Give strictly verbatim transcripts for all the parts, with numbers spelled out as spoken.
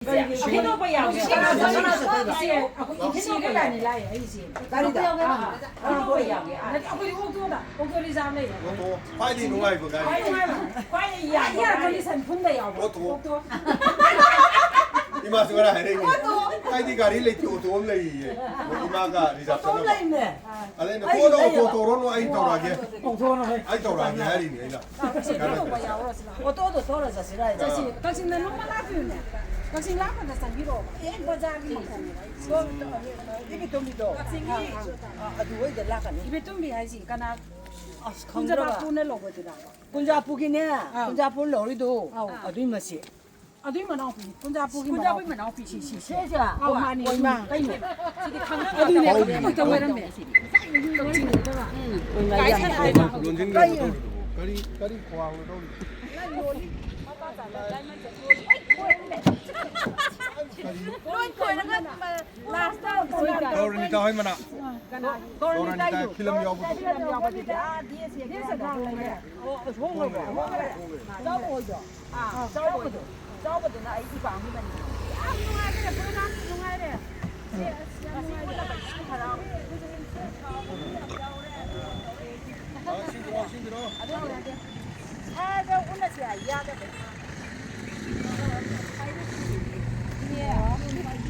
ꯏꯆꯦ, ꯑꯩꯈꯣꯏ ꯏꯅꯥꯎꯄꯥ ꯌꯥꯎꯒꯦ꯫ ꯏꯆꯦ, ꯑꯩꯈꯣꯏ ꯏꯆꯦꯒ ꯂꯥꯛꯑꯦ ꯑꯩꯁꯦ꯫ ꯒꯥꯔꯤꯗ? ꯑꯥ, ꯑꯩꯈꯣꯏ ꯏꯅꯥꯎꯄꯥ ꯌꯥꯎꯒꯦ꯫ ꯅꯠꯇꯦ, ꯑꯩꯈꯣꯏꯗꯤ ꯑꯣꯛꯇꯣꯗ, ꯑꯣꯛꯇꯣ ꯔꯤꯖꯥꯕ ꯂꯩꯌꯦ꯫ ꯑꯣꯛꯇꯣ, ꯈ꯭ꯋꯥꯏꯗꯒꯤ ꯅꯨꯡꯉꯥꯏꯕ ꯒꯥꯔꯤ꯫ ꯈ꯭ꯋꯥꯏ ꯅꯨꯡꯉꯥꯏꯕ, ꯈ꯭ꯋꯥꯏꯗꯒꯤ ꯌꯥꯝꯕ ꯒꯥꯔꯤ꯫ ꯀꯟꯗꯤꯁꯟ ꯐꯨꯟꯗ ꯌꯥꯎꯕ꯫ ꯑꯣꯛꯇꯣ꯫ ꯑꯣꯛꯇꯣ꯫ ꯏꯃꯥꯁꯨ ꯉꯔꯥꯡ ꯍꯥꯏꯔꯛꯏꯅꯦ꯫ ꯑꯣꯛꯇꯣ꯫ ꯈ꯭ꯋꯥꯏꯗꯒꯤ ꯒꯥꯔꯤ ꯂꯩꯇꯦ, ꯑꯣꯛꯇꯣ ꯑꯃ ꯂꯩꯌꯦ꯫ ꯏꯃꯥꯒ ꯔꯤꯖꯥꯕ ꯑꯣꯛꯇꯣ ꯑꯃ ꯆꯠꯅꯕ꯫ ꯂꯩꯅꯦ꯫ ꯑꯗ ꯑꯩꯅ, ꯑꯩ "ꯊꯣꯛꯑꯣꯅꯨ, ꯂꯩꯌꯦ꯫ ꯑꯣꯛꯇꯣ ꯇꯣꯔꯣꯅꯨ, ꯑꯩ ꯇꯧꯔꯛꯑꯒꯦ꯫ ꯑꯣꯛꯇꯣꯅ ꯍꯦꯛ ꯑꯩ ꯇꯧꯔꯛꯑꯒꯦ" ꯍꯥꯏꯔꯤꯅꯦ ꯑꯩꯅ꯫ ꯑꯣꯇꯣꯗꯣ ꯊꯧꯔ ꯆꯠꯁꯤꯔꯥ ꯍꯥꯏꯁꯦ? ꯆꯠꯁꯤ, ꯀꯛꯆꯤꯡꯗ ꯅꯣꯡꯃ ꯂꯥꯛꯄꯤꯌꯨꯅꯦ꯫ ꯀꯛꯆꯤꯡ ꯂꯥꯛꯄꯗ ꯆꯪꯕꯤꯔꯛꯑꯣꯕ꯫ ꯍꯦꯛ ꯕꯖꯥꯔꯒꯤ ꯃꯈꯣꯡꯅꯦꯕ ꯑꯩꯁꯦ꯫ ꯏꯕꯦꯇꯣꯝꯕꯤꯗꯣ? ꯀꯛꯆꯤꯡꯒꯤ꯫ ꯑꯥ, ꯑꯥ, ꯑꯗꯨ ꯍꯣꯏꯗ ꯂꯥꯛꯀꯅꯤ꯫ ꯏꯕꯦꯇꯣꯝꯕꯤ ꯍꯥꯏꯁꯤ ꯀꯅꯥ? ꯑꯁ, ꯈꯪꯗ꯭ꯔꯕ? ꯀꯨꯟꯖꯕ ꯄꯨꯅ ꯂꯧꯕꯗꯨꯔꯥ? ꯀꯨꯟꯖꯥꯄꯨꯒꯤꯅꯦ, ꯑꯥ꯫ ꯀꯨꯟꯖꯥꯄꯨ ꯂꯧꯔꯤꯗꯣ, ꯑꯥ꯫ ꯑꯗꯨꯏ ꯃꯆꯦ꯫ ꯑꯗꯨꯏ ꯃꯅꯥꯎꯄꯤ, ꯀꯨꯟꯖꯥꯄꯨꯒꯤ ꯀꯨꯟꯖꯥꯄꯨꯒꯤ ꯃꯅꯥꯎꯄꯤ꯫ ꯃꯅꯥꯎꯄꯤ, ꯁꯤ, ꯁꯤ, ꯁꯤ꯫ ꯁꯤꯁꯦ? ꯑꯧ, ꯃꯥꯅꯤ꯫ ꯑꯣ, ꯏꯃꯥ꯫ ꯀꯩꯅꯣ? ꯁꯤꯗꯤ ꯈꯪꯅꯕ ꯑꯗꯨꯅꯦ, ꯅꯠꯇꯦ꯫ ꯑꯃꯠꯇ ꯑꯣꯏꯔꯝꯃꯦ꯫ ꯀꯛꯆꯤꯡꯗ꯫ ꯎꯝ꯫ ꯀꯥꯏ ꯁꯥꯟꯅ ꯍꯥꯏꯕ? ꯂꯣꯟꯁꯤꯟꯈ꯭ꯔꯕ ꯇꯧꯔꯤꯗꯨꯕꯨ? ꯀꯔꯤ, ꯀꯔꯤ ꯈ꯭ꯋꯥꯡꯅꯣ ꯇꯧꯔꯤꯗꯨꯕꯨ? ꯂꯣꯏ ꯈꯣꯏꯔꯒ ꯂꯥꯁꯇ ꯒꯧꯔꯅꯤꯇꯥ ꯍꯣꯏ ꯃꯅꯥꯛ꯫ ꯀꯅꯥ? ꯒꯧꯔꯅꯤꯇꯥ ꯒꯧꯔꯅꯤꯇꯥ ꯐꯤꯂꯝ ꯌꯥꯎꯕꯗꯣ꯫ ꯐꯤꯂꯝ ꯌꯥꯎꯕꯗꯨꯗꯤ ꯑꯥ ꯗꯤ ꯑꯦꯁ ꯑꯦ ꯒ꯭ꯔꯥꯎꯟꯗ ꯂꯩꯔꯦ꯫ ꯑꯣ, ꯑꯁ, ꯍꯣꯡꯈ꯭ꯔꯕꯣ? ꯍꯣꯡꯈ꯭ꯔꯦ꯫ ꯆꯥꯎꯕ ꯍꯣꯏꯗꯣ? ꯑꯥ, ꯆꯥꯎꯕꯗꯣ꯫ ꯆꯥꯎꯕꯗꯨꯅ ꯑꯩ ꯏꯄꯥꯝꯒꯤꯕꯅꯤ꯫ ꯌꯥꯝ ꯅꯨꯡꯉꯥꯏꯔꯦ, ꯄ꯭ꯔꯣꯒ꯭ꯔꯥꯝ ꯅꯨꯡꯉꯥꯏꯔꯦ꯫ ꯁꯦ, ꯑꯁ, ꯌꯥꯝ ꯉꯁꯤ ꯅꯨꯡꯉꯥꯏꯔꯦ꯫ ꯄꯨꯜꯂꯒ ꯌꯥꯝ ꯍꯔꯥꯎꯋꯦ꯫ ꯌꯥꯝ ꯌꯥꯎꯔꯦ꯫ ꯑꯗꯨ ꯁꯥꯔꯗ ꯎꯅꯁꯦ ꯍꯥꯏ ꯌꯥꯗꯕꯩ꯫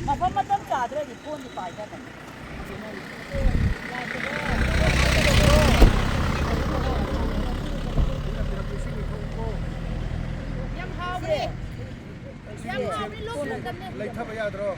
ꯃꯐꯝ ꯃꯇꯝ ꯆꯥꯗ꯭ꯔꯗꯤ ꯐꯣꯟꯗꯤ ꯄꯥꯏꯗꯕꯅꯤ꯫ ꯌꯥꯝ ꯍꯥꯎꯕ꯭ꯔꯦ꯫ ꯌꯥꯝ ꯍꯥꯎꯕ꯭ꯔꯦ, ꯂꯣꯛ ꯊꯨꯡꯗꯕꯅꯦ꯫ ꯂꯩꯊꯕ ꯌꯥꯗ꯭ꯔꯣ?